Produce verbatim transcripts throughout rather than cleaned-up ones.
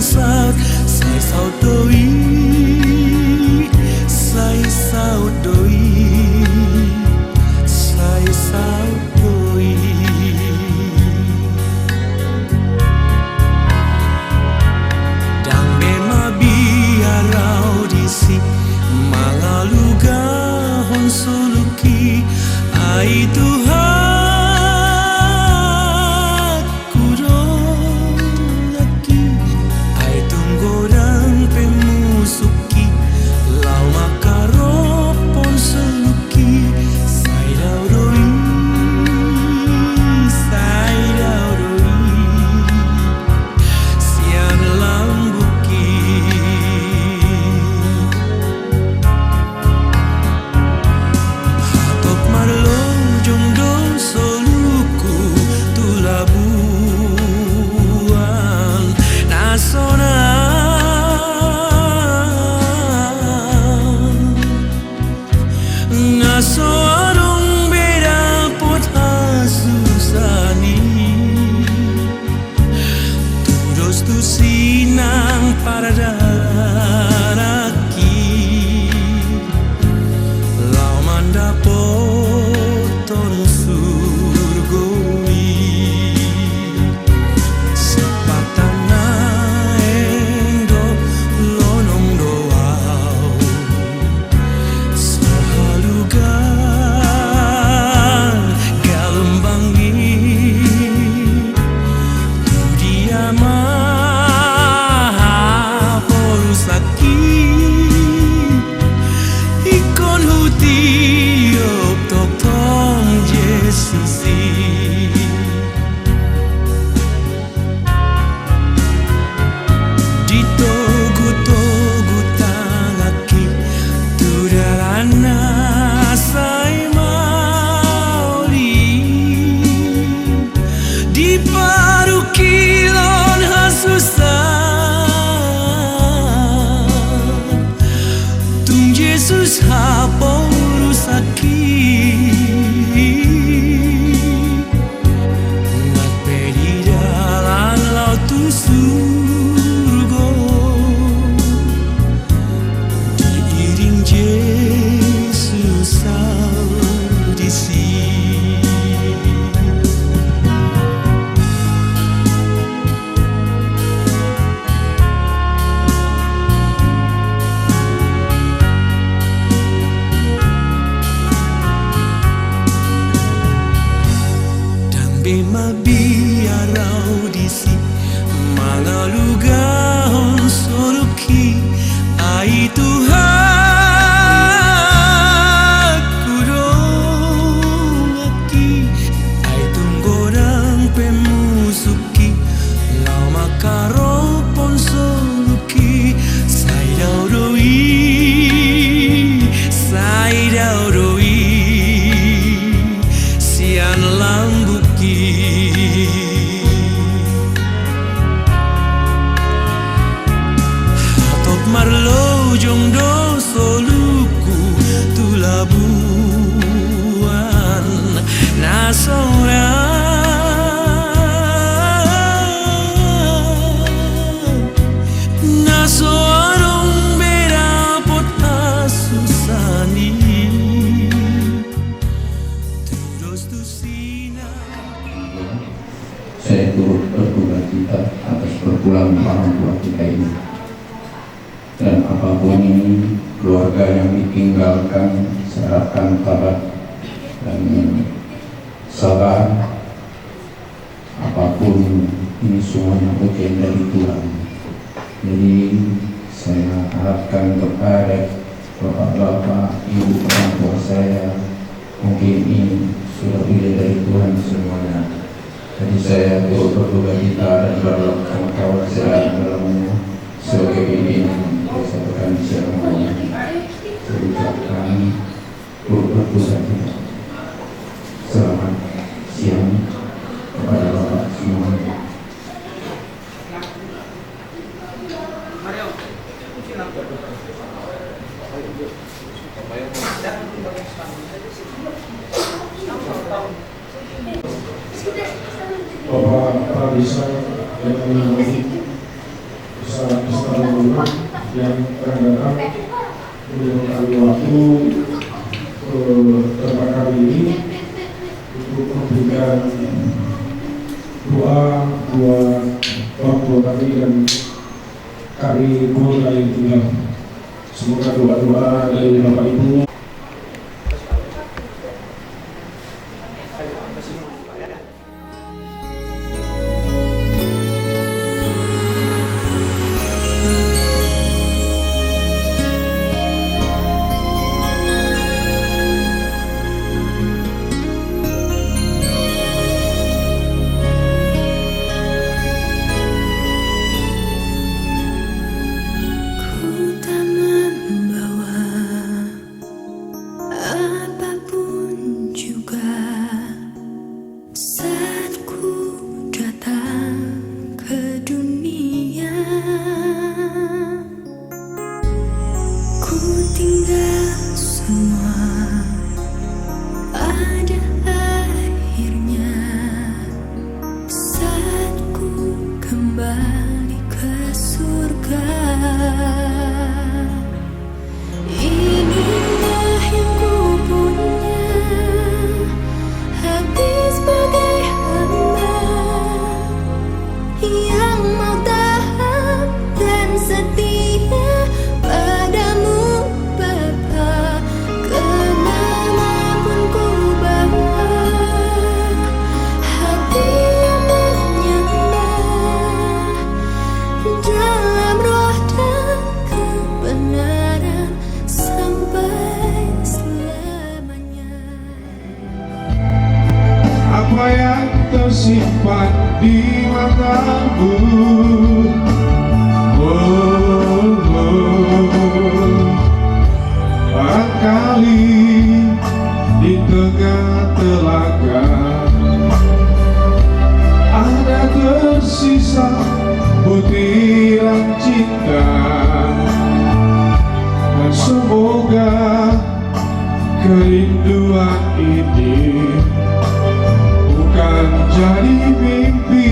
Saut, sai saut do i, sai saut do i, sai saut do i. Ndang be mabiar au disi mangalugahon soluki, ai Tuhan. Hudolaki, ai tung godang pe musuki, laho mangkarophon soluki, sai dao do i, sai dao do i, sian lambungki. Hatop marlojong do soluku tu labuan na sonang, na so adong be dapot hasusaan i. Tudos tusi nang pardalananki, laho mandapothon surgo i. Sipata naeng do lonong do au, so halugan galumbang i. Tu dia ma haporusakki, ingkon hutiop tongtong Jesus i. Ditogutogu tanganki tu dalan na sai maol i, diparungkilhon hasusaan, tung Jesus haporusakki. Nang pe di dalan laho tu surgo, diiring Jesus au disi. Ndang be mabiar au disi mangalugahon soluki, ai Tuhan hudolaki, ai tung godang pe musuki, laho mangkarophon soluki, sai dao do i, sai dao do i, sian lambungki. Hatop marlojong do soluku tu labuan na sonang, na so adong be dapot hasusaan i. Tudos tusi nang. Saya turut berduka cita atas perpulangnya orang tua kita ini. Dan apapun ini, keluarga yang ditinggalkan, saya harapkan tabah dan sabar. Apapun ini, semuanya ujian dari Tuhan. Jadi, saya harapkan kepada bapak-bapak, ibu, orang tua saya, mungkin ini sudah ujian dari Tuhan semuanya. Jadi, saya turut berduka cita dan berdoa sama kawan saya dalamnya sebagai pimpinan desa Pekan Siang. Saya ucapkan turut berduka cita. Selamat siang kepada Bapak semuanya. Bapak Pak Bisa, dengan Salam sejahtera yang akan datang, menyempatkan waktu, eh, tempat kami ini untuk memberikan doa buat orang tua kami dan kami pun yang tinggal. Semoga doa-doa dari Bapak Ibu. Ku tak membawa apapun juga saat ku datang ke dunia. Ku tinggal semua pada akhirnya saat ku kembali ke surga. Inilah yang ku punya, hati sebagai hamba yang mau taat dan setia padamu, Bapa. Kemana pun ku bawa hati yang menyembah dalam roh dan kebenaran sampai selamanya. Apa yang tersimpan di matamu, oh, oh, barangkali di tengah telaga ada tersisa butiran cinta, dan semoga kerinduan ini bukan jadi mimpi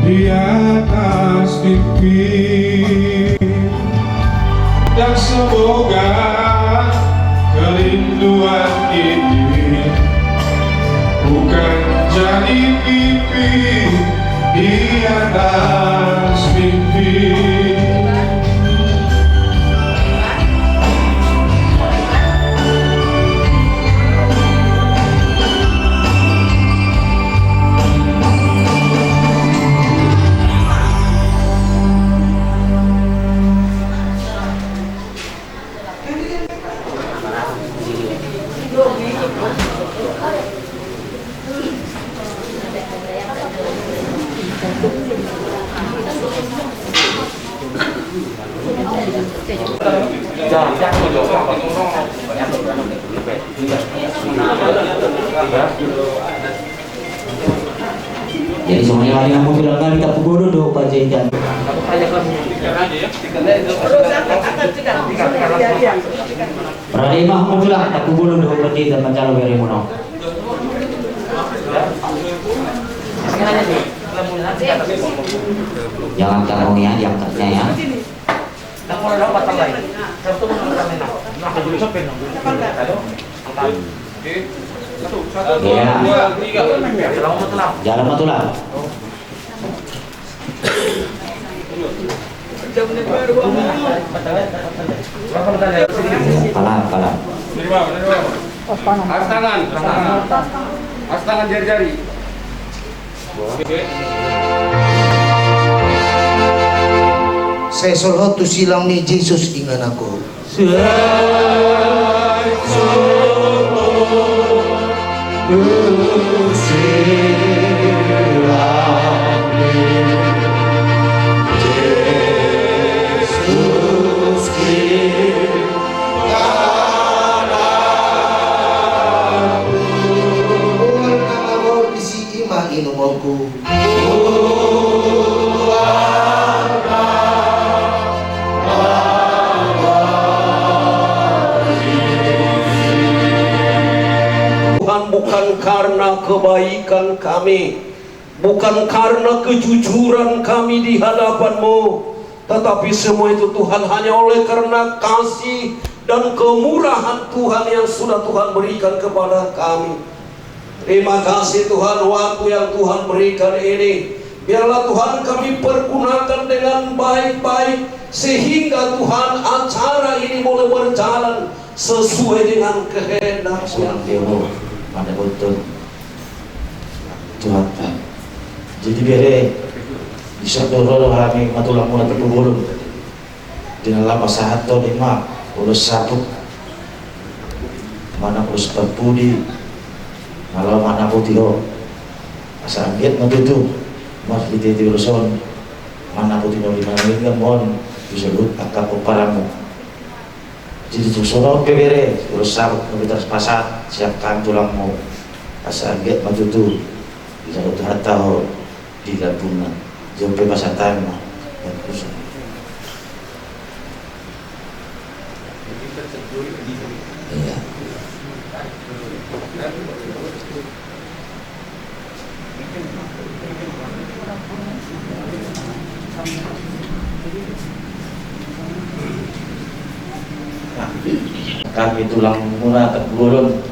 di atas mimpi. Dan semoga kerinduan ini bukan jadi mimpi di atas mimpi. Jadi semuanya lagi namun bilang kali tak pukul dulu dong, Pak Jenjan. Pradema, muncul lah, tak pukul dulu dong, Pak Jenjan, mencalon dari Muno. Jangan tarong ya, diangkatnya ya. Iya. Jalan ma tulang. Palan, palan. Astangan, astangan. Astangan jari-jari. Sai solhot tu silang ni Jesus inganan ku. Sai solhot tu silang ni Jesus inganan ku. Ungkap na mangol disi ima inumon ku. Tuhan, bukan karena kebaikan kami, bukan karena kejujuran kami di hadapan-Mu, Tetapi semua itu, Tuhan, hanya oleh karena kasih dan kemurahan Tuhan yang sudah Tuhan berikan kepada kami. Terima kasih, Tuhan, waktu yang Tuhan berikan ini. Biarlah, Tuhan, kami pergunakan dengan baik-baik, sehingga, Tuhan, acara ini boleh berjalan sesuai dengan kehendak Tuhan. Tuhan, Tuhan. Jadi bere, bisa doro hami ma tulangmuna Tampubolon. Di na laho pasahathon i ma ulos saput manang ulos parpudi, na laho manapoti ho. Asa anggiat ma tutu marhitehite ulos on manapoti na uli manang ingkon on di saluhut angka pomparanmu. Jadi tung songon on pe bere, ulos saput na boi tarpasahat sian hami tulangmu. Asa anggiat ma tutu di saluhut hata ho di lambungna. Jompe pasahat hami ma. Iya. Hami tulangmuna Tampubolon,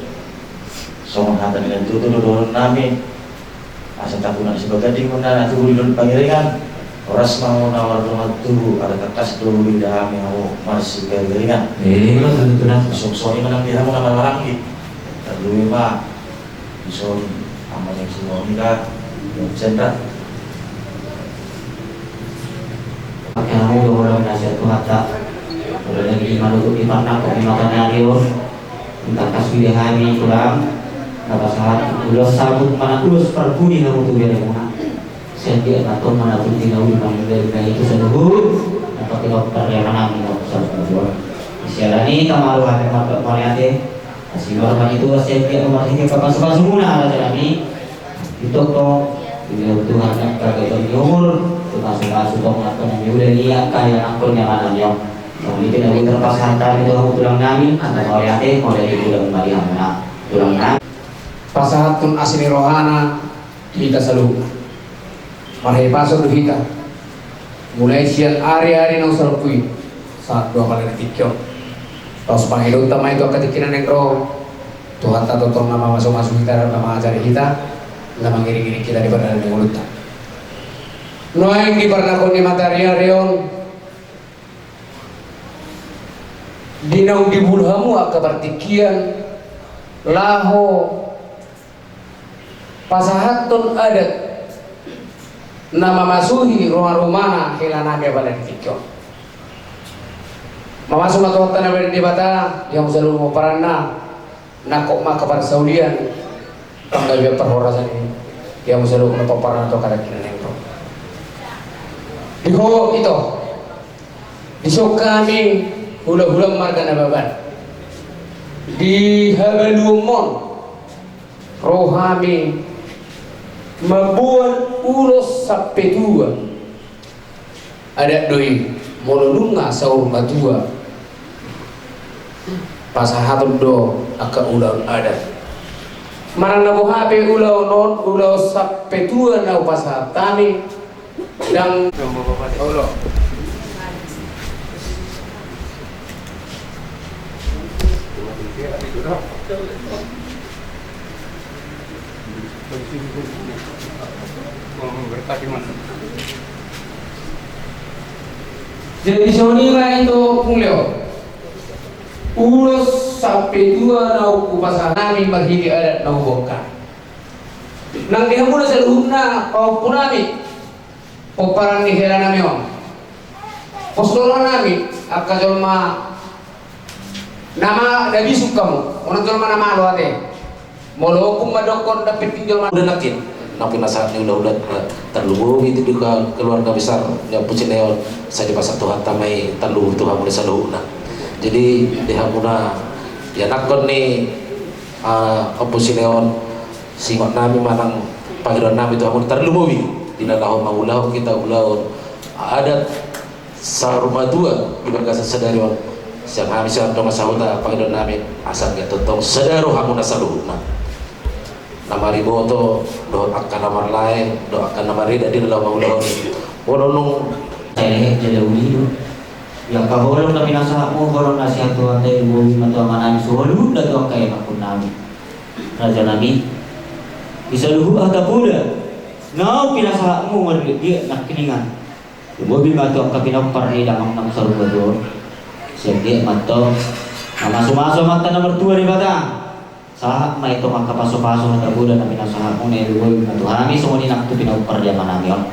songon hata ni natuatua do dohonon nami. Asa tapunan sibaganding ma na tubu di lolo ni pangiringan. Horas ma hamu na mardongan tubu, ala tangkas do huida hami hamu marsipangiringan. Ima tutu, tulang. Songon i ma nang di hamu na marhahaanggi. Tarlumobi ma dison ama ni Simonita, Simonita. Pake hamu do holan na sian Tuhanta. Holan na di manutup di panangkok ni mata ni ari on. Tangkas huida hami tulang na pasahat ulos saput manang ulos parpudi hamu tu beremuna. Sai anggiat ma tong manapoti na uli manang na uli na i tu saluhut na pake parrianan nami na ulos saput na tulang. Siala ni i tama do hami marmauliate. Asi ma roha ni Tuhan sai anggiat ma marhite pamasumuna raja nami. Ditongtong, dilehon Tuhan angka gabe ni umur, tu pasupasu tong angka na niula ni angka ianakhon ni amanami on. Songon i pe na boi tarpasahat hami tu hamu tulang nami, asa mauliate, mauliate godang ma di hamuna tulang nami. Pasahathon asi ni rohana tu hita saluhutna. Marhahipason do hita. Mulai sian ari-ari naung salpu i sahat tu apala di tingki on. Laos pangidoanta ma i tu angka tingki na naeng ro. Tuhanta tongtong na mamasumasu hita, na mangajari hita, na mangiringiring hita di pardalanan ni ngolunta. Nuaeng di parnangkok ni mataniari on, di naung dibulung hamu angka partingkian laho pasahathon adat na mamasuhi rumarumana helanami apala di tingki on. Mamasu ma Tuhanta na baen Debata di hamu saluhut pomparanna, nangkok ma angka parsaulian, panggabean parhorasan i di hamu saluhut na pomparanna tu angka tingki na naeng ro. Di ho ito, dison hami hulahula marga Nababan. Di habaluonmon ro hami mamboan ulos sampetua. Adat do i, molo nunga saur matua pasahaton do angka ulaon adat. Manang na boha pe ulaon on, ulaon sampetua na hupasahat hami, ndang Jadi songon i ma ito, Ompung Leo. Ulos sampetua na hupasahat hami marhite adat na huboan hami. Nang di hamuna saluhutna pahompunami, pomparan ni helanami on. Pos do rohanami angka jolma na ma-, na bisuk hamu, unang jolma na malo ate. Molo ompung mandokkon ndang pinting jolma. Udah nangkin, nang pinasahat ni ulaon, eh, tarlumobi tu di ke-, keluarga besar ni Ompu Sineon, sai dipasahat Tuhanta ma i tarlumobi tu hamuna saluhutna. Jadi di hamuna ianakhon ni, eh, Ompu Sineon, singot nami manang pangidoan nami tu hamuna tarlumobi di na laho mangulahon hita ulaon adat saur matua di bagasan sadari on. Sian hami sian dongan sahuta pangidoan nami asa anggiat tongtong sada roha hamuna saluhutna. Na mariboto dohot angka na marlae dohot angka na marida di na laho mangulahon i. Molo nunga Sai lehet jala uli do. Di angka holong na pinasahatmu, holong na sian Tuhanta i, lumobi ma tu amanami, saluhutna tu angka anakkonami. Rajanami, di saluhut hata poda naung pinasahatmu marliatliat nangkiningan, lumobi ma tu angka pinompar ni damang na saur matua on. Sai anggiat ma antong mamasumasu Amanta na martua Debata. Sahat ma antong angka pasupasu hata poda na pinasahatmuna i, lumobi ma tu hami songon i nang tu pinompar ni amanami on.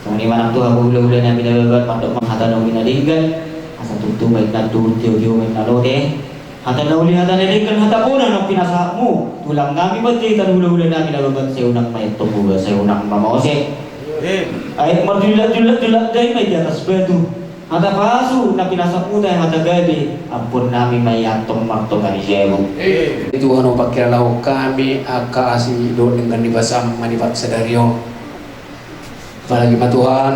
Songon i ma nang tu hamu hulahulanami na babat, mandok ma hata na uli na denggan, asa tutu ma inna tutu, tio ma inna lote. Hata na uli, hata na denggan, hata poda na pinasahatmu, tulang nami, panjaitan hulahulanami na babat, sai unang ma antong muba, sai unang ma mose. Aek marjulak-julak, julak dai ma i di atas batu. Hata pasu na pinasahatmu, hata gabe, ampuonnami ma i antong martonga ni jabu. Tuhan, hupangkilala hami angka asi dohot denggan ni basam manipat sadari on. Apalagi ma Tuhan,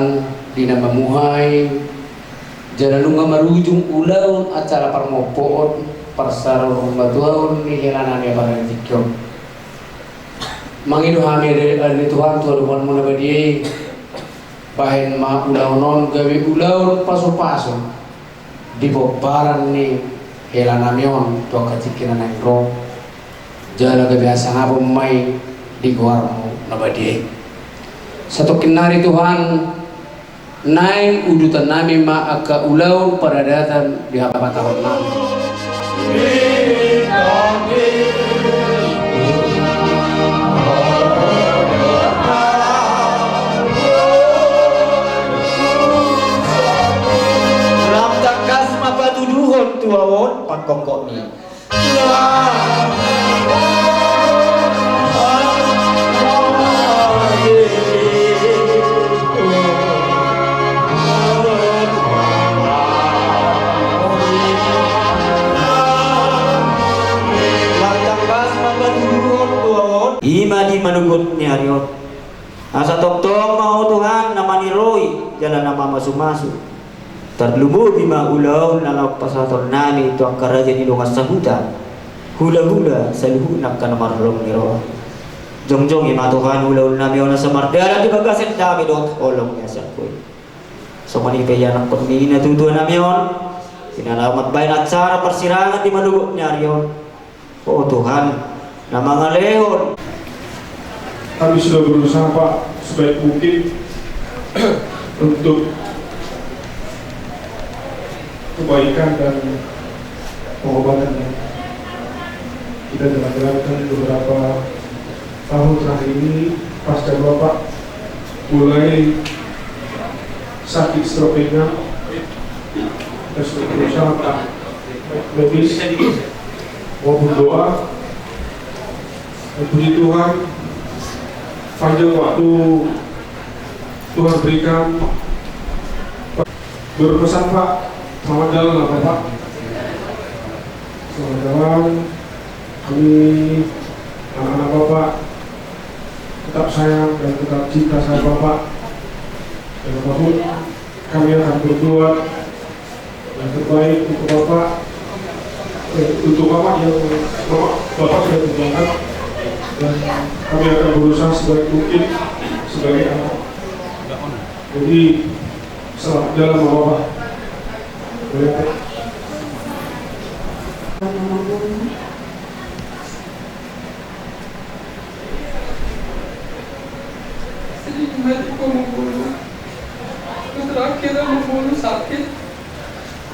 di na mamuhai jala nunga marujung ulaon acara parmompoon parsaormatuaon ni helanami apala ni tingki on. Mangido hami ale Tuhan tu adopanmu na badia i, bahen ma ulaon on gabe ulaon pasupasu di pomparan ni helanami on tu angka tingki na naeng ro, jala gabe hasangapon ma i di goarmu na badia i. Satongkin nari Tuhan, naeng udutannami ma angka ulaon paradatan di habatahonnami. Lam tangkas ma patuduhon tu ahu on pangkongkokmi. Ima di manogot ni ari on. Asa tongtong ma Ho Tuhan na maniroi jala na mamasumasu. Tarlumobi ma ulaon na laho pasahatonnami tu angka raja ni dongan sahuta, hulahula, saluhutna angka na marholong ni roha. Jongjongi ma Tuhan ulaonnami on asa mardalan di bagasan dame dohot holong ni asangko i. Songon i pe ianakkon ni natuatuanami on, di na laho mambahen acara parsirangan di manogot ni ari on. O Tuhan, na mangalehon. Kami sudah berusaha, Pak, sebaik mungkin untuk kebaikan dan pengobatan, ya. Kita telah jalankan beberapa tahun terakhir ini, pasca Bapak mulai sakit stroke ringan, kita sudah berusaha, Pak, medis maupun doa. Dan puji Tuhan, panjang waktu Tuhan berikan. Berpesan, Pak, selamat jalan lah, Bapak. Selamat jalan. Kami, anak-anak Bapak, tetap sayang dan tetap cinta sama Bapak. Dan apapun, kami akan berbuat yang terbaik untuk Bapak, eh, untuk Bapak yang Bapak, Bapak sudah perjuangkan, dan kami akan berusaha sebaik mungkin sebagai anak. Jadi, selamat jalan, Bapak. Boleh, Pak. Sedih banget, Amang Boru. Terakhir Amang Boru sakit,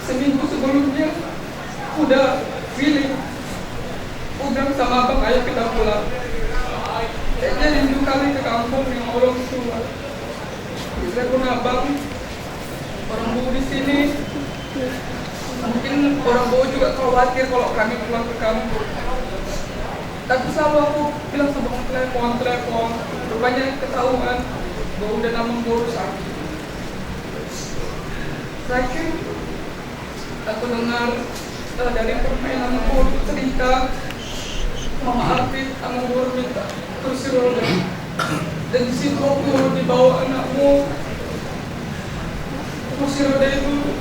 seminggu sebelumnya udah feeling. Udah sama abang, ayo kita pulang. Kayaknya rindu kali ke kampung, yang orang tua. Saya pun abang, orang Boru di sini, mungkin orang Boru juga khawatir kalau kami pulang ke kampung. Tapi selalu aku bilang sama telepon, telepon. Rupanya ketahuan bahwa udah Amang Boru sakit. Terakhir, aku dengar, eh, dari permen Amang Boru cerita, Mama Arfi, Amang Boru minta kursi roda. Dan di situ aku dibawa anakmu. Kursi roda itu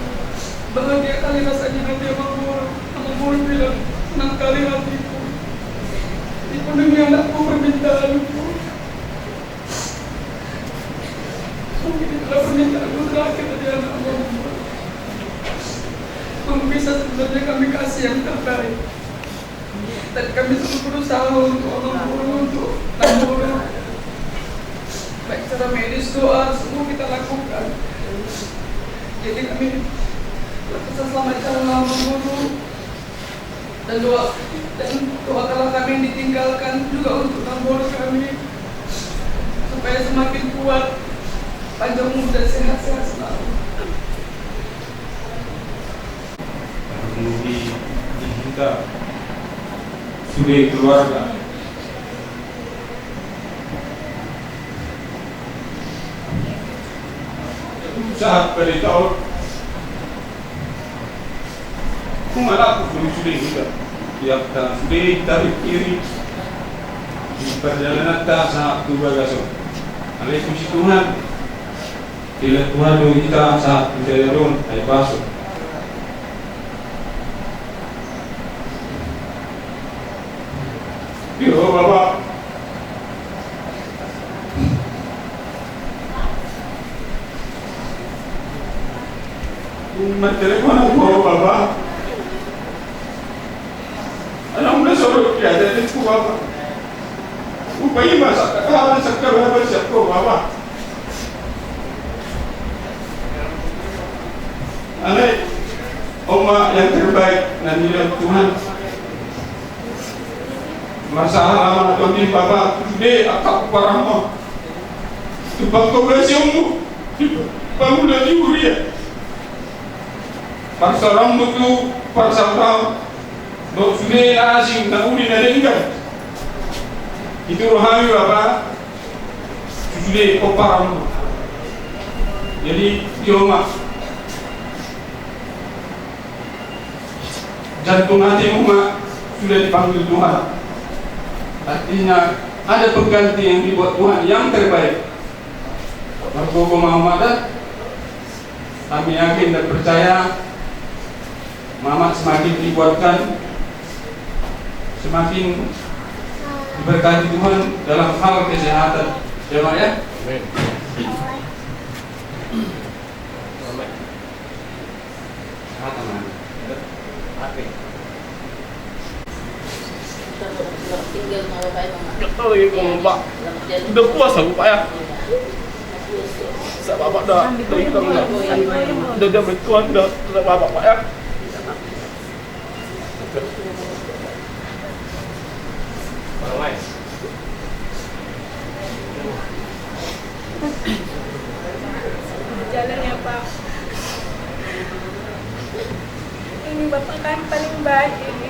bahagia kali rasanya nanti Amang Boru. Amang Boru bilang, "Senang kali hatiku. Dipenuhi anakku permintaanku." Itulah permintaan ku terakhir dari anakmu. Untuk bisa sebenarnya kami kasih yang terbaik. Dan kami selalu berusaha untuk Amangboru, untuk Namboru. Baik secara medis, doa, semua kita lakukan. Jadi kami berpesan selamat jalan Amangboru. Dan doa, dan doakanlah kami yang ditinggalkan juga untuk Namboru kami. Supaya semakin kuat, panjang umur dan sehat-sehat selalu. Mungkin di kita sudah keluarga. Saat beritahu, ku malapus dulu sudah kita. Tiap ta sudah tarik kiri di perjalanan ta saat tu bagaso. Alai puji Tuhan. Dilean Tuhan do hita sahat tu joloan on, ai pasu. Iyo, Bapa. Martelepon au, Bapa. Alai unang so ro di atas, Bapa. Upa ima saka kahalan saka baba siap ko, Bapa. Alai, on ma yang terbaik na nilehon Tuhan. Marsahala ma na tondin, Bapa, tu sude angka pomparanmu, tu pangkobasionmu di pangula ni huria. Parsaoranmu tu parsaoraon, dohot sude na asing, na uli, na denggan. Itu rohami, Bapa, tu sude pomparanmu. Jadi, iyo ma. Jantung hatimu ma sudah dipanggil Tuhan. Artinya, ada pengganti yang dibuat Tuhan yang terbaik. Margogo ma, Om, da. Kami yakin dan percaya, Mamak semakin dikuatkan, semakin diberkati Tuhan dalam hal kesehatan. Ya, Mak, ya? Amin. Kesehatan, Mak. Oke. Nggak tahu lagi, Pak. Udah puasa, Pak, ya? Saya Bapak dah, dah hilang, dah. Udah, dah bertuan, dah, dah Bapak, Pak, ya? Jalan ya, Pak. Ini Bapak kan paling baik ini.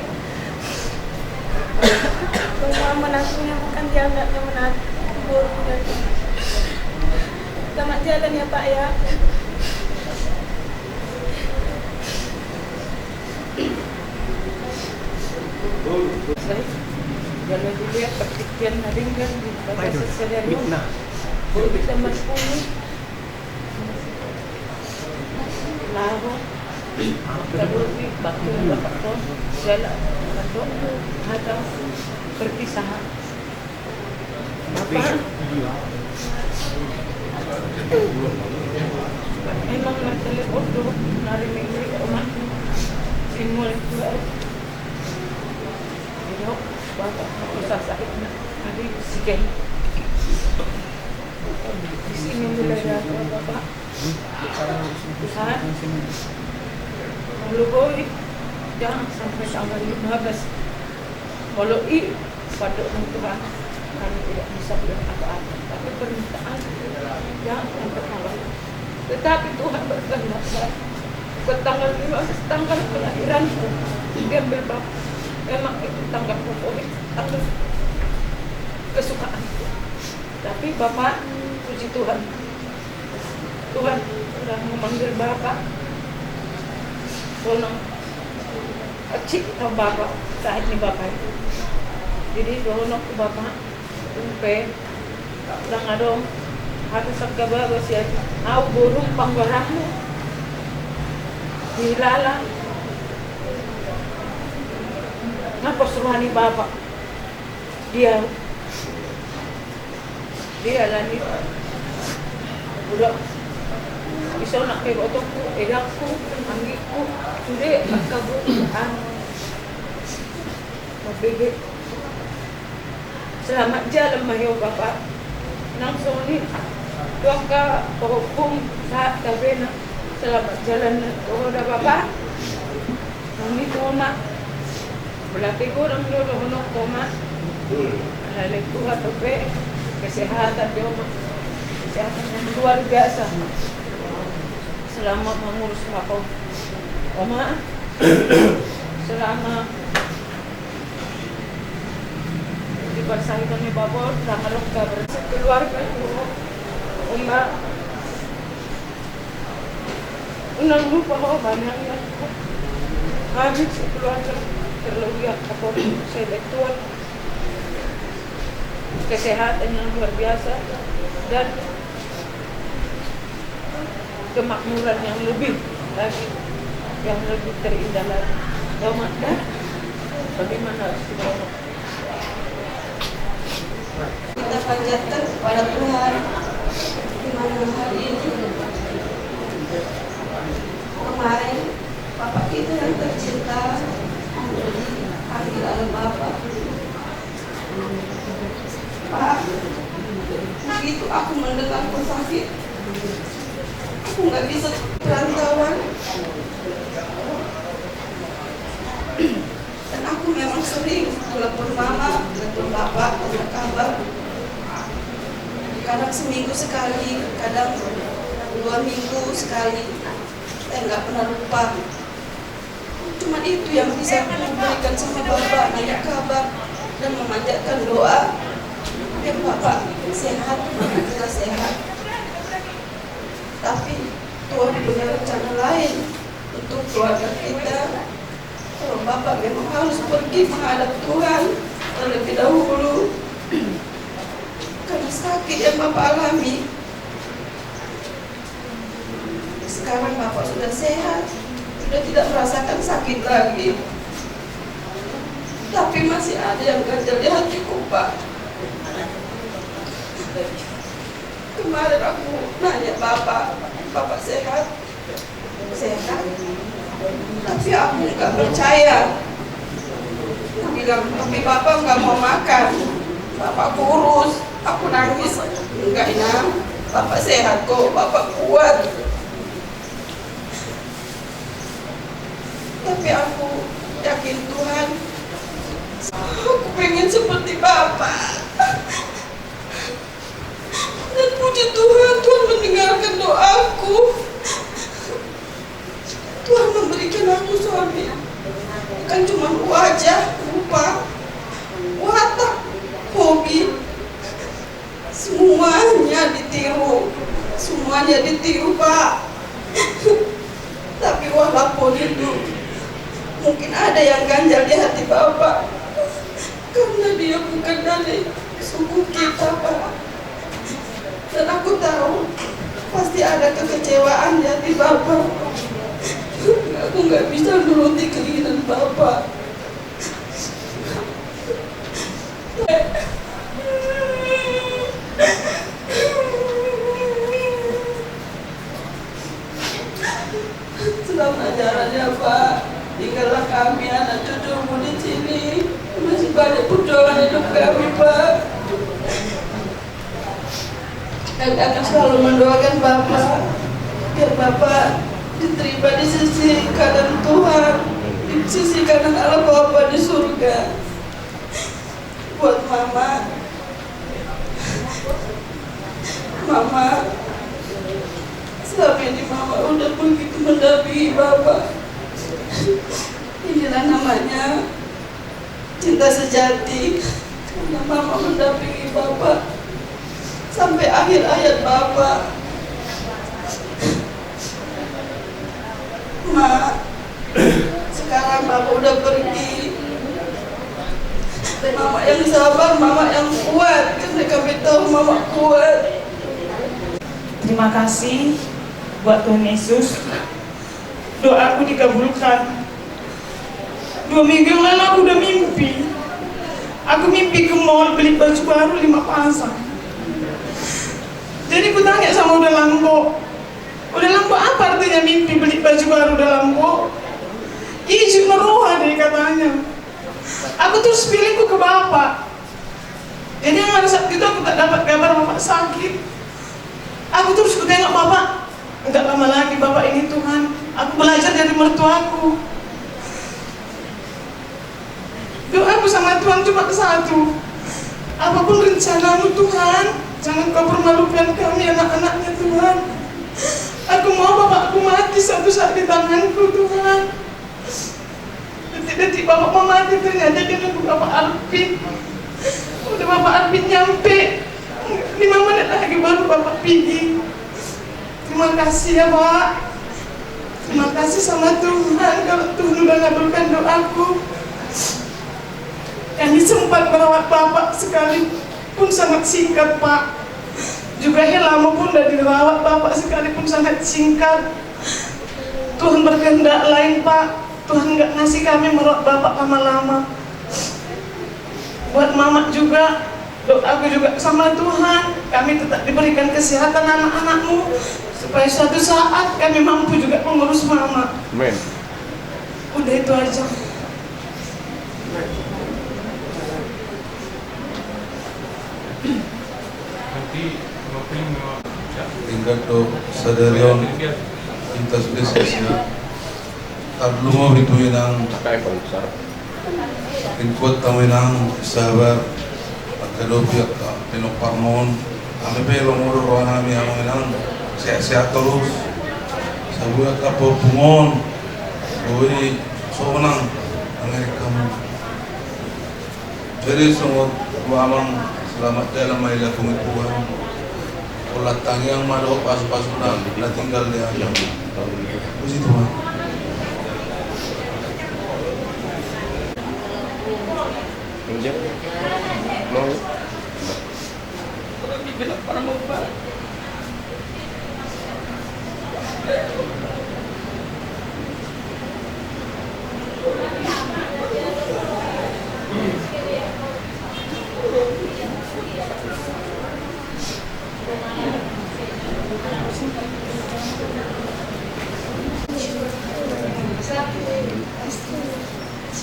Semua menantunya bukan dia, enggak dia menantu. Boru dia. Selamat jalan ya, Pak, ya. Kalau dilihat pertikaian na denggan di bagasan sadari on, boi hita marpungu laho tarupi bakti ni Bapak on, jala mandok hata perpisahan. Bapak, emang martelepon do na rimeng-rimeng, Oma. Simul. Didok Bapak, aku sasakit na di sini. Di sini mulai dari Bapak. Tuhan, molo boi, jangan sampai tanggal lima belas. Molo i, pandok ni Tuhan, kami tidak bisa bilang apa-apa. Tapi permintaan, jangan sampai tanggal. Tetapi Tuhan berkehendak, bukan tanggal lima belas, tanggal kelahiranku diambil Bapak. Memang itu tanggal favorit, tanggal kesukaanku. Tapi Bapak, puji Tuhan. Tuhan sudah memanggil Bapak. Sonang kecil tau Bapak, saat ni Bapak itu. Jadi, sonang tu Bapak, umpe, ndang adong hata sangkababa sian au borum panggoaranmu. Dilala. Nga pos roha ni Bapak. Dia. Dia lah ni. Uda, iso na kebotokku, edangku, anggikku, sude angka bu, anu, mabege. Selamat jalan ma ho bapa. Nang songon i tu angka pahompu, sahat gabe na. Selamat jalan ma ho da bapa. Songon i tu oma. Berarti godang do dohononku oma. Alai Tuhan dope kesehatan di oma. Kesehatan yang luar biasa. Selamat mengurus bapa. Oma. Selama di parsahit ni bapa, sama dong kabar sekeluarga. Oma. Unang lupa ho banyak. Habis sekeluarga terlebih aku saya betul. Kesehatan yang luar biasa dan kemakmuran yang lebih lagi, yang lebih terindah lagi. Bagaimana? Kita panjatkan kepada Tuhan di mana hari ini, kemarin, Bapak kita yang tercinta dipanggil oleh Bapak. Pak, begitu aku mendengar kau sakit, aku nggak bisa perantauan. Dan aku memang sering telepon mama, telepon bapak, tanya kabar. Kadang seminggu sekali, kadang dua minggu sekali. Saya nggak pernah lupa. Cuma itu yang bisa aku berikan sama bapak, nanya kabar dan memanjatkan doa biar bapak sehat, bapak kita sehat. Tapi Tuhan punya rencana lain untuk keluarga kita. Kalau bapak memang harus pergi menghadap Tuhan terlebih dahulu karena sakit yang bapak alami. Sekarang bapak sudah sehat, sudah tidak merasakan sakit lagi. Tapi masih ada yang ganjel di hatiku, Pak. Kemarin aku nanya bapak, bapak sehat? Sehat. Tapi aku nggak percaya. Aku bilang, tapi bapak nggak mau makan. Bapak kurus. Aku nangis. Enggak, Inang. Bapak sehat kok. Bapak kuat. Tapi aku yakin Tuhan. Aku pengen seperti bapak. Dan puji Tuhan, Tuhan mendengarkan doaku. Tuhan memberikan aku suami. Bukan cuma wajah, rupa, watak, hobi. Semuanya ditiru. Semuanya ditiru, Pak. Tapi walaupun itu, mungkin ada yang ganjal di hati Bapak. Karena dia bukan dari suku kita, Pak. Dan aku tahu, pasti ada kekecewaan di hati Bapak. Aku nggak bisa nuruti keinginan Bapak. Selamat jalan ya, Pak. Tinggallah kami, anak cucumu di sini. Masih banyak perjuangan hidup kami, Pak. Kami akan selalu mendoakan Bapak, biar Bapak diterima di sisi kanan Tuhan, di sisi kanan Allah Bapa di surga. Buat Mama, Mama, selama ini Mama udah begitu mendampingi Bapak. Inilah namanya cinta sejati. Karena Mama mendampingi Bapak sampai akhir hayat Bapak. Ma, sekarang Bapak udah pergi. Mama yang sabar, Mama yang kuat. Karena kami tahu Mama kuat. Terima kasih buat Tuhan Yesus. Doaku dikabulkan. Dua minggu yang lalu aku udah mimpi. Aku mimpi ke mall beli baju baru lima pasang. Jadi kutanya sama Uda Lambo, "Uda Lambo, apa artinya mimpi beli baju baru, Uda Lambo?" "Ijik na roha deh," katanya. Aku terus feelingku ke bapak. Jadi yang ada saat itu aku tak dapat kabar bapak sakit. Aku terus kutengok bapak. Nggak lama lagi bapak ini, Tuhan. Aku belajar dari mertuaku. Doaku sama Tuhan cuma satu. Apapun rencanamu, Tuhan, jangan kau permalukan kami, anak-anaknya, Tuhan. Aku mau bapakku mati satu saat di tanganku, Tuhan. Detik-detik bapak mau mati, ternyata dia nunggu bapak Arvin. Udah bapak Arvin nyampe, lima menit lagi baru bapak pigi. Terima kasih ya, Pak. Terima kasih sama Tuhan kalau Tuhan udah ngabulkan doaku. Kami sempat merawat bapak sekali pun sangat singkat, Pak. Juga Helama pun udah dirawat bapak sekali pun sangat singkat. Tuhan berkehendak lain, Pak. Tuhan nggak ngasih kami merawat bapak lama-lama. Buat mama juga, doaku juga sama Tuhan, kami tetap diberikan kesehatan anak-anakmu, supaya suatu saat kami mampu juga mengurus mama. Amin. Udah itu aja. Tingkat do sadari on, intas desa sia. Tarlumobi tu inang. Ringkot hamu inang, sabar. Mangkadopi angka pinomparmon. Hami pe lomo do rohanami hamu inang. Sehat-sehat torus. Sabuat angka pompungmon. Boi sonang. Angin kamu. Jadi songon tu amang, selamat jalan ma i, lapung i Tuhan. Pola tangiang ma dohot pasu-pasuna na tinggal di amang. Puji Tuhan.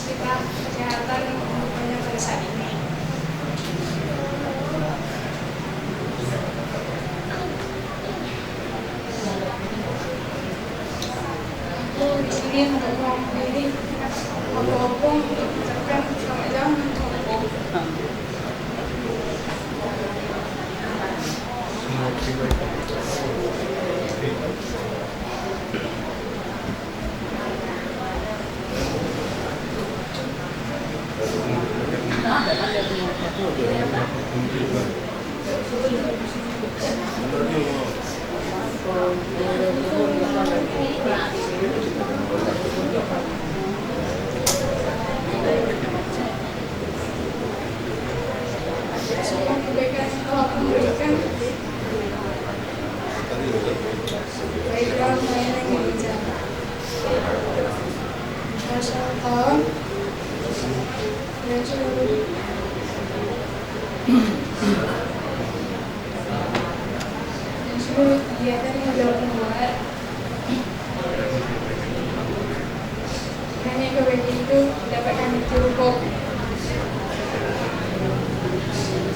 Kita kesehatan umurnya pada saat ini. Aku di sini untuk mewakili Opung untuk mengucapkan selamat jalan untuk Opung. Dan seluruh kegiatan yang dilakukan buat hanya kebaikan itu dapat kami terupuk.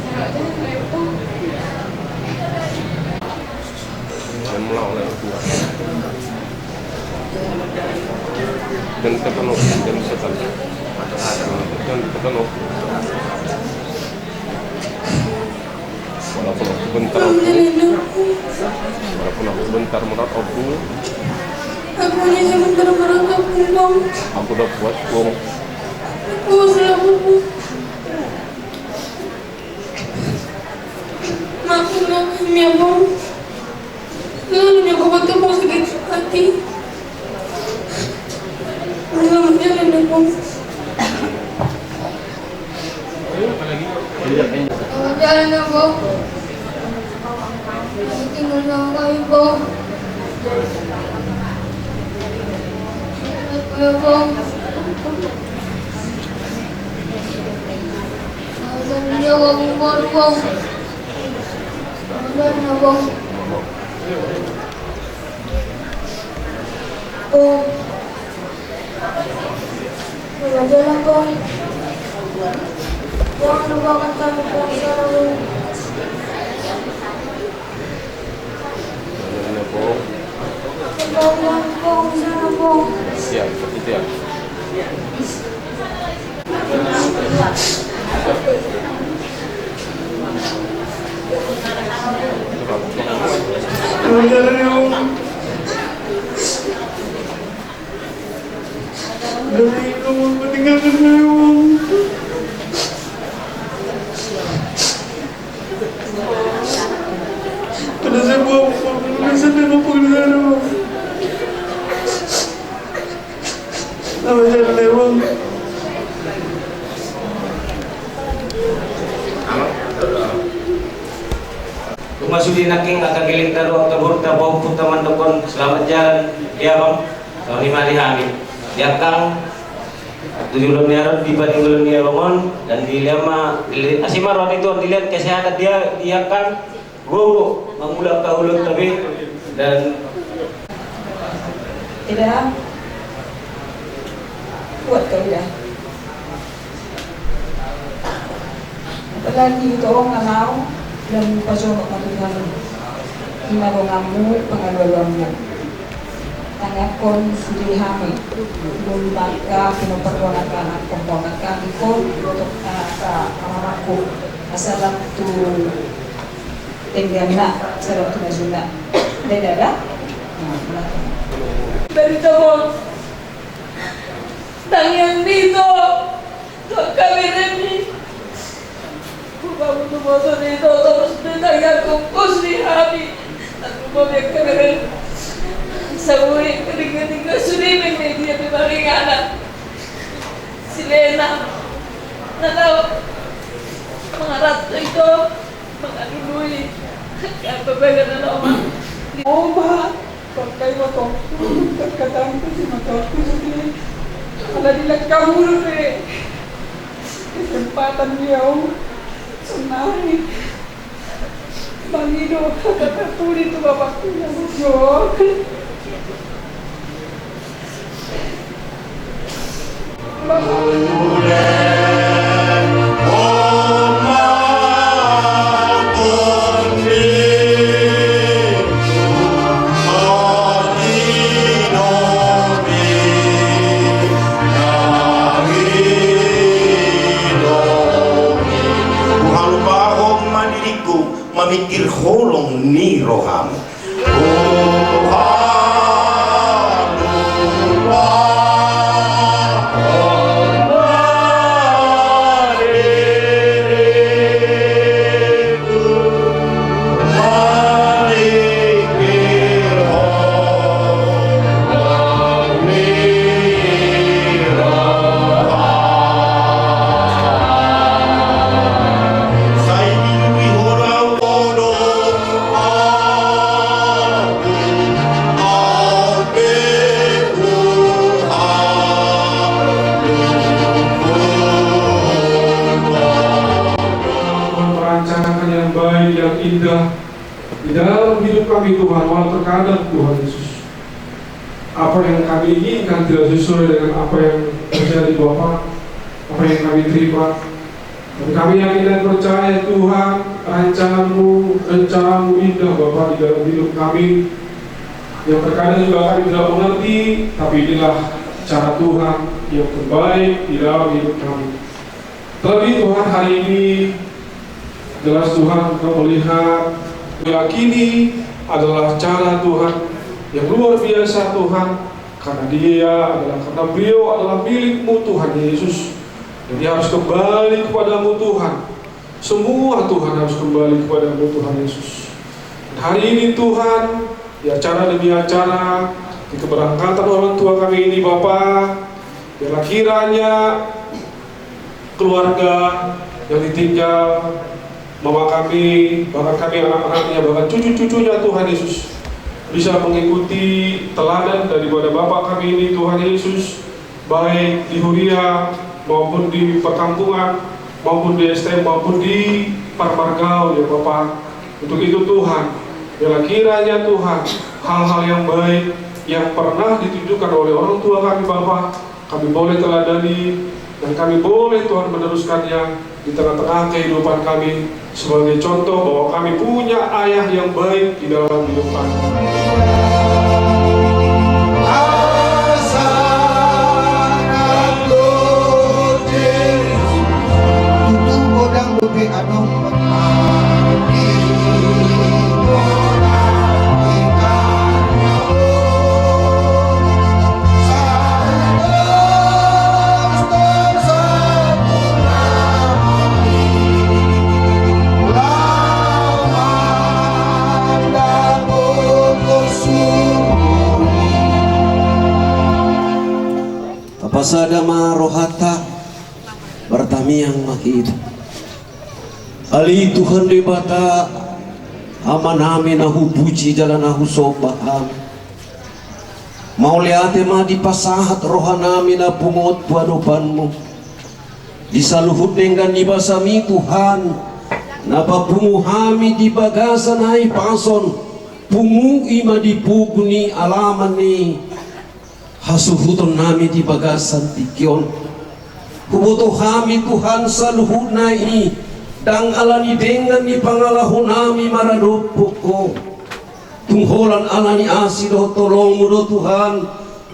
Selamat jalan, Pak. Dan melawan itu. Dan ketemu, dan ketemu. Dan ketemu. Walaupun aku bentar, Ompung. Walaupun aku bentar, Murat, Ompung. Aku hanya sebentar, Murat, Ompung. Aku udah puas, Pung. Puas lah, Ompung. Maafkan kami, Ompung. Lalu nyokobat tu Ompung sakit hati. Selamat jalan, Ompung. Selamat jalan, Ompung. Tinggal sama kami, Ompung. Ya, Ompung. Selamat jalan, Ompung. Bulan na bong. Bong. Bulan jalan bong. Jangan lupakan kami bong, sana bong. Kembalian bong, sana bong. Siap, siap. Tung sude nangkin angka geleng taruhon, angka boru, angka pahompu, mandokkon selamat jalan di abang. Songon i ma di hami, di angkang, tu jolo ni ari on, di paninggalan ni abang on, dan dilehon ma, di, asi ma roha ni Tuhan, dilehon kesehatan di, di angkang, gogo mangula angka ulaonta be. Dan eda, kuat kau eda. Apalagi ito, nggak mau dan pajonok ma tu Tuhan. Ima donganmu, pangalualuanmu. Tangiangkon sude hami, molo angka pinompar ni angka anak, pinompar ni angka anak, dohot angka anak-anakku, asa lam tu dengganna, asa lam tu najuna. Dai dada. Barita bos. Tangiang ni ito. Tuhan kami remi. Bukamu tu motor ni ito, terus ditangiang kongkos ni hami. Aku mau biar kami remi. Sabui kering-kering sudah media di baring anak. Si Lena. Nah tahu. Mengarat itu. Mangalului. Apa bagian anak oma? Oma. Bangkai motongku, angkat tanganku di motongku jadi ala dilangkah mulu deh. Kesempatan dia, oh, senang. Bang Ido, kata tuli tu bapakku yang bujur. Huhalupahon ma diringku mamingkir holong ni rohamu. Perancangan yang baik, yang indah di dalam hidup kami, Tuhan. Walau terkadang, Tuhan Yesus, apa yang kami inginkan tidak sesuai dengan apa yang terjadi, Bapa, apa yang kami terima. Dan kami yakin dan percaya, Tuhan, rancangan-Mu, rencana-Mu indah, Bapa, di dalam hidup kami. Yang terkadang juga kami tidak mengerti, tapi inilah cara Tuhan yang terbaik di dalam hidup kami. Terlebih, Tuhan, hari ini jelas, Tuhan, Engkau melihat, meyakini adalah cara Tuhan yang luar biasa, Tuhan, karena Dia adalah, karena beliau adalah milik-Mu, Tuhan Yesus. Jadi harus kembali kepada-Mu, Tuhan. Semua, Tuhan, harus kembali kepada-Mu, Tuhan Yesus. Dan hari ini, Tuhan, di acara demi acara, di keberangkatan orang tua kami ini, Bapa, biarlah kiranya keluarga yang ditinggal, mama kami, bahkan kami anak-anaknya, bahkan cucu-cucunya, Tuhan Yesus, bisa mengikuti teladan daripada Bapak kami ini, Tuhan Yesus, baik di huria maupun di perkampungan, maupun di S T M, maupun di parmargaon, ya Bapa. Untuk itu Tuhan, biarlah kiranya Tuhan, hal-hal yang baik yang pernah ditunjukkan oleh orang tua kami Bapa, kami boleh teladani, dan kami boleh Tuhan meneruskannya di tengah-tengah kehidupan kami sebagai contoh bahwa kami punya ayah yang baik di dalam hidup kami. Tapasada ma rohanta, martamiang ma hita. Ale Tuhan Debata, Amanami na hupuji jala na husomba Ham. Mauliate ma dipasahat rohanami na pungu on tu adopanMu. Di saluhut denggan ni basaMi Tuhan, na papungu hami di bagasan hahipason, pungu i ma di pogu ni alaman ni hasuhutonnami di bagasan tingki on. Huboto hami Tuhan saluhutna i, ndang ala ni denggan ni pangalahonami maradophon Ho. Tung holan ala ni asi dohot holongMu do Tuhan,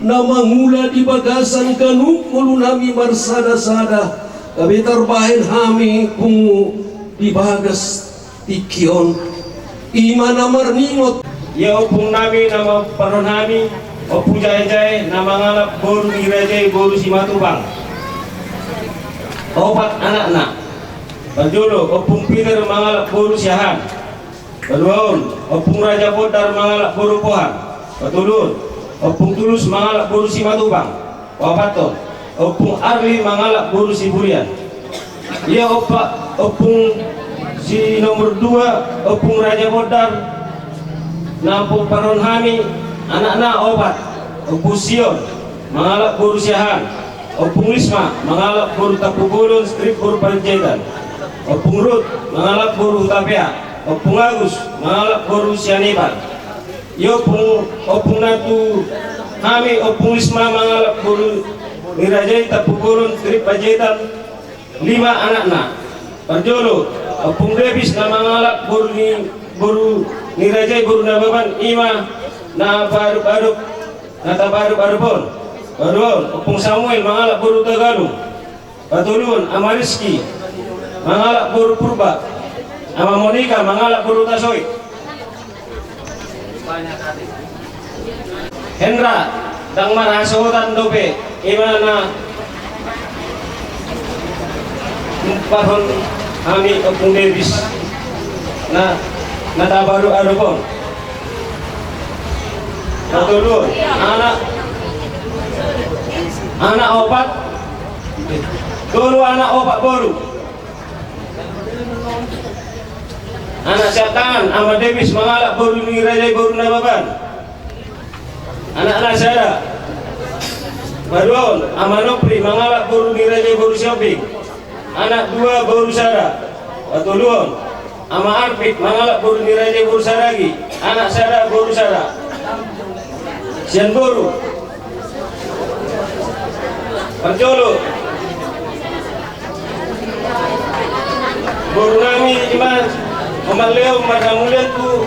na mangula di bagasan ganup ngolunami marsada-sada, gabe tarbahen hami pungu di bagas tingki on. I ma na marningot. Ia ompungnami na mamparhon hami, Ompu Jae-jae na mangalap boru ni raja i boru Simatupang. Opat anakna. Parjolo, Ompung Peter mangalap boru Siahaan. Paduahon, Ompung Raja Bondar mangalap boru Pohan. Patoluhon, Ompung Tulus mangalap boru Simatupang. Paopathon, Ompung Arli mangalap boru Siburian. Ia ompa-, ompung si nomor dua, Ompung Raja Bondar, na mamparhon hami anakna opat, Ompung Sion mangalap boru Siahaan, Ompung Lisma mangalap boru Tampubolon, Strip boru Panjaitan, Ompung Rut mangalap boru Hutapea, Ompung Agus mangalap boru Sianipar. Ia ompung, ompungna tu hami, Ompung Lisma mangalap boru ni raja i Tampubolon, Strip Panjaitan, lima anakna. Parjolo, Ompung Debis na mangalap boru ni, boru ni raja i boru Nababan, i ma na paadop-adop, na tapaadop-adop on. Paduahon, Ompung Samuel mangalap boru Tagalung. Patoluhon, Ama Rizky mangalap boru Purba. Ama Monika mangalap boru Tasoik. Hendra, ndang marhasohotan dope, i ma na mamparhon hami Ompung Debis na, na tapaadop-adop on. Patoluhon, anak, anak opat, tolu anak opat boru. Anak siangkangan, Ama Debis mangalap boru ni raja i boru Nababan. Anakna sada. Paduahon, Ama Nopri mangalap boru ni raja i boru Sihombing. Anak dua, boru sada. Patoluhon, Ama Arpik mangalap boru ni raja i boru Saragi. Anak sada, boru sada. Sian boru. Parjolo. Borunami i ma Omak Leon, marhamulian tu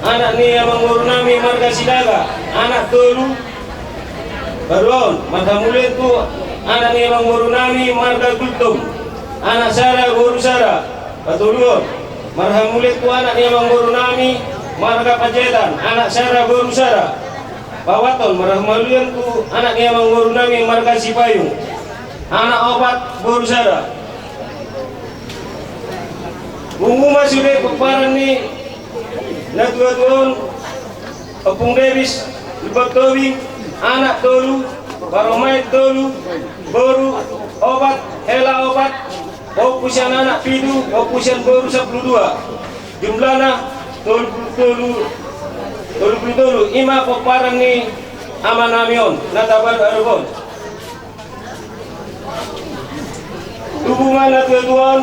anak ni amangborunami marga Sinaga, anak tolu. Paduahon, marhamulian tu anak ni amangborunami marga Gultom, anak sada, boru sada. Patoluhon, marhamulian tu anak ni amangborunami marga Panjaitan, anak sada, boru sada. Paopathon, marhamulian tu anak ni amangborunami marga Sipayung, anak opat, boru sada. Pungu ma sude pomparan ni natuatua on, Ompung Debis, Lumbantobing, anak tolu, parumaen tolu, boru opat, hela opat, ompu sian anak pitu, ompu sian boru sampulu dua. Jumlahna tolu pulu tolu, tolu pulu tolu, i ma pomparan ni amanami on, na tapaadop-adop on. Tubu ma natuatua on,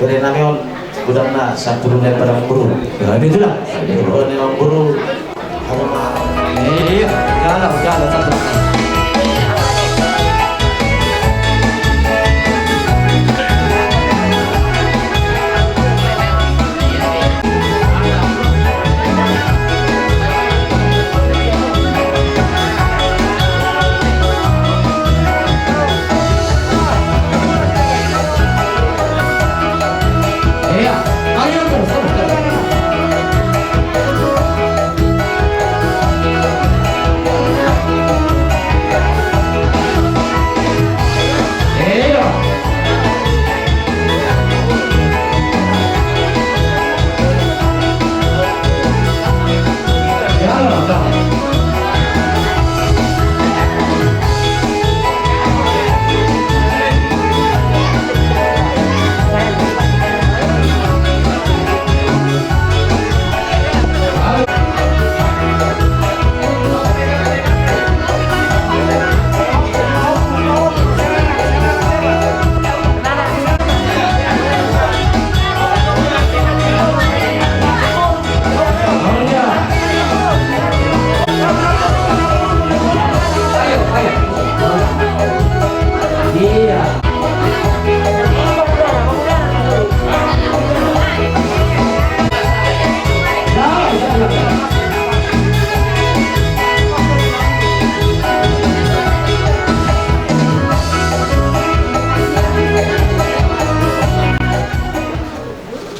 Bere nami on, godangna sampulu na i, Amangboru. Ya, itulah. Itulah, Amangboru. Iya, jalan, jalan, jalan.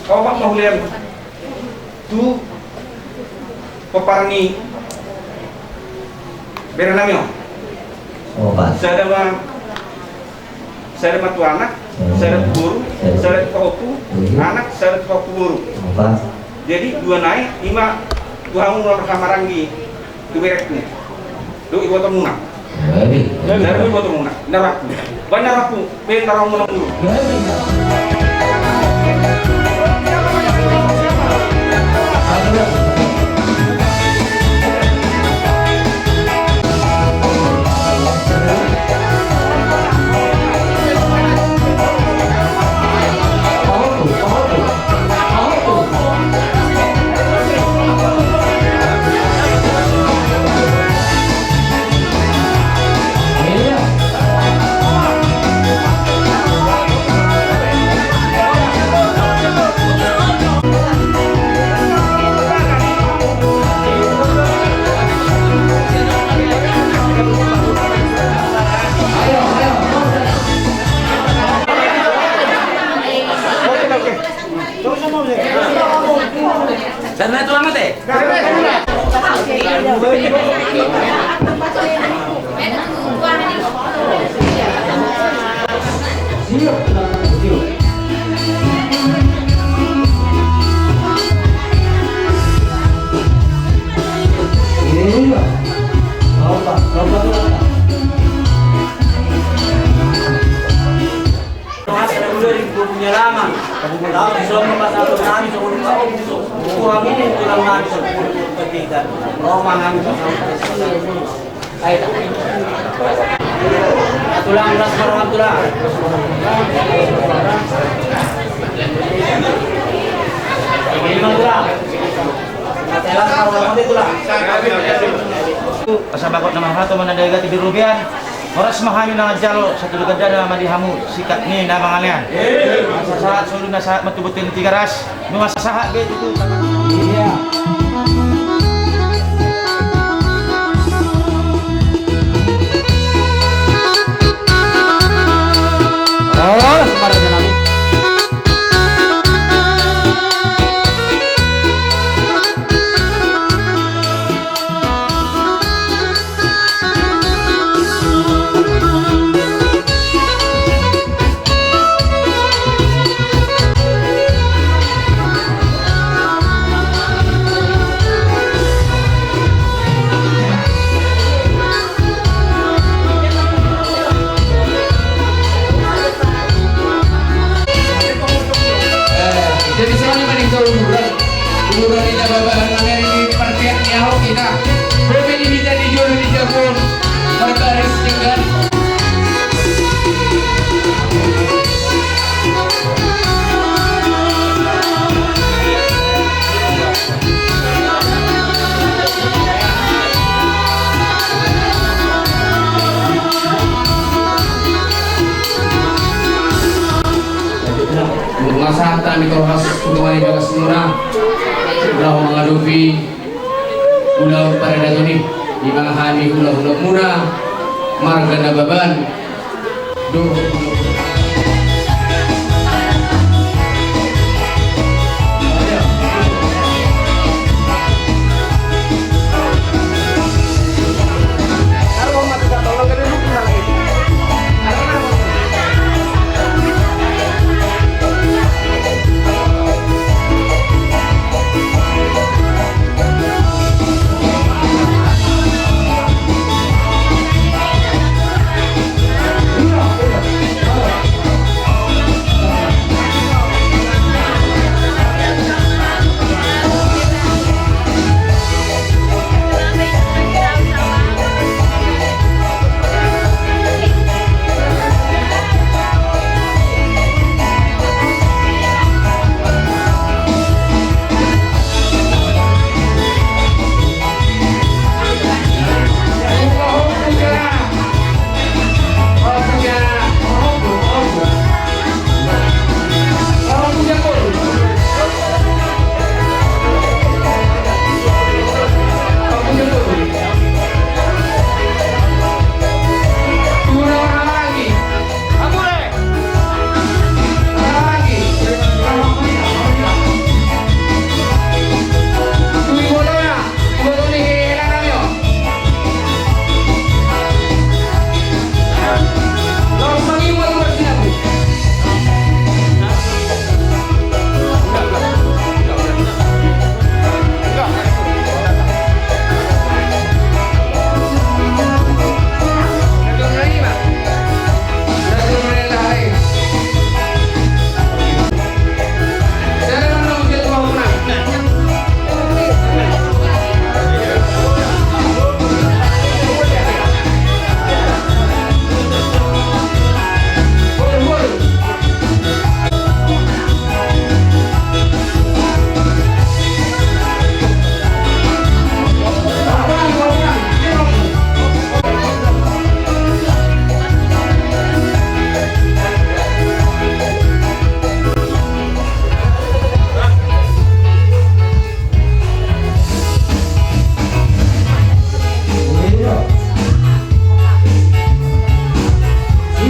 Kau pak mahulian tu Pomparan ni bere nami on. Sada ma, sada ma tu anak, sada tu boru, sada tu pahompu anak, sada tu pahompu boru. Jadi dua nai, ima tu hamu na marhahamaranggi tu berengku. Dohot ibotomuna. Dari ibotomuna. Naraku. Baen naraku. Baen naraku muna mulu. Sana tulang ate. Iya. Coba, coba, coba. Tonga sada mula di punya lama. Tahu di sono pas satu nami sono tahu. Buku kami ini tulang nami sono kita. Roma nami sono. Ayo. Tulang las parang tulang. Lima tulang. Telas parang tulang. Asa bagot nama hato mana dagati di rubian. Horas ma hami manganjalo, satu di gandana ma di hamu, singkat ni na mangalean. Asa sahat solu na sahat ma tu bontean Tigaras, nunga sahat be tutu. Iya. Oh, sembarang nami. Jadi songon i ma di uluran. Uluran ni Jababan na nari di parpeak ni ahok ina. Bope ni hita di jolo di jabu on. Marbaris jenggan. Nunga sahat hami tu horas tu tonga ni bagas muna. Laho mangadopi ulaon paradaton i. Ima hami hulahula muna marga Nababan.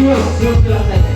Silas, silas, silas.